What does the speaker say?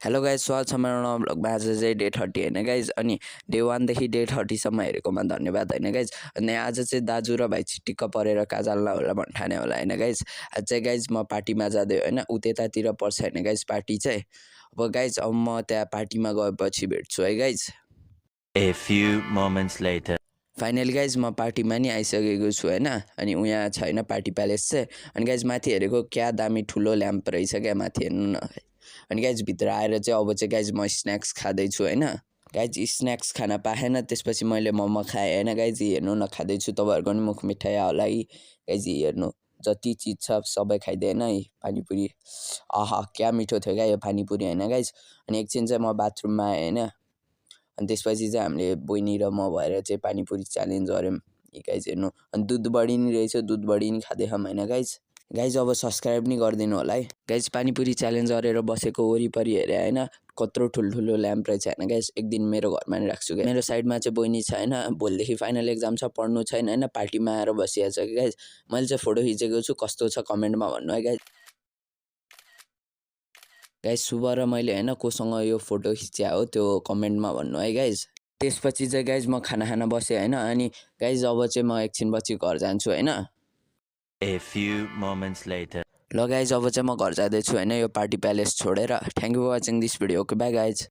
Hello guys, स्वागत छ मेरो नयाँ ब्लगमा। आज चाहिँ डे 30 होइन गाइज, अनि डे 1 देखि डे 30 सम्म हेरेकोमा धन्यवाद होइन गाइज। अनि आज चाहिँ दाजु र भाइ चिटिक्क परेर कहाँ जान्ला होला भन्ठाने होला होइन गाइज। आज चाहिँ गाइज म पार्टीमा जाँदै होइन, उ त्यतातिर पर्छ होइन गाइज पार्टी चाहिँ। अब गाइज अब म त्यहाँ पार्टीमा गएपछि भेट्छु है guys. A few moments later. Finally guys म पार्टीमा नि आइसकेको छु होइन। अनि यहाँ छ होइन पार्टी प्यालेस चाहिँ। अनि गाइज माथि हेरेको क्या दामी ठुलो ल्याम्प रहेछ क्या माथि, हेर्नु न। अनि गाइज भित्र आएर चाहिँ अब चाहिँ गाइज म स्न्याक्स खाँदैछु होइन। गाइज स्न्याक्स खान पाएन, त्यसपछि मैले मोमो खाएँ होइन गाइज। हेर्नु न, खाँदैछु, तपाईँहरूको पनि मुख मिठाई होला है गाइज। हेर्नु जति चिज छ सबै खाइदिएन है। पानीपुरी आहा क्या मिठो थियो क्या यो पानीपुरी होइन गाइज। अनि एकछिन चाहिँ म बाथरुममा आएँ होइन। अनि त्यसपछि चाहिँ हामीले बहिनी र म भएर चाहिँ पानीपुरी च्यालेन्ज गऱ्यौँ गाइज। हेर्नु, अनि दुध बढी नि रहेछ, दुध बढी नि खाँदैछौँ होइन गाइज। गाइज अब सब्सक्राइब नि गरिदिनु होला है गाइज। पानीपुरी च्यालेन्ज गरेर बसेको वरिपरि हेरे होइन, कत्रो ठुल्ठुलो ल्याम्प रहेछ होइन गाइज। एक दिन मेरो घरमा नि राख्छु क्या। मेरो साइडमा चाहिँ बहिनी छ होइन, भोलिदेखि फाइनल एक्जाम छ, पढ्नु छैन होइन, पार्टीमा आएर बसिहाल्छ कि गाइज। मैले चाहिँ फोटो खिचेको छु, कस्तो छ कमेन्टमा भन्नु है गाइज। गाइज शुभ र मैले होइन कोसँग यो फोटो खिच्या हो त्यो कमेन्टमा भन्नु है गाइज। त्यसपछि चाहिँ गाइज म खाना खान बसेँ होइन। अनि गाइज अब चाहिँ म एकछिन पछि घर जान्छु होइन। A few moments later. ल गाइज अब चाहिँ म घर जाँदैछु होइन, यो पार्टी प्यालेस छोडेर। Thank you for watching this video. Okay bye guys.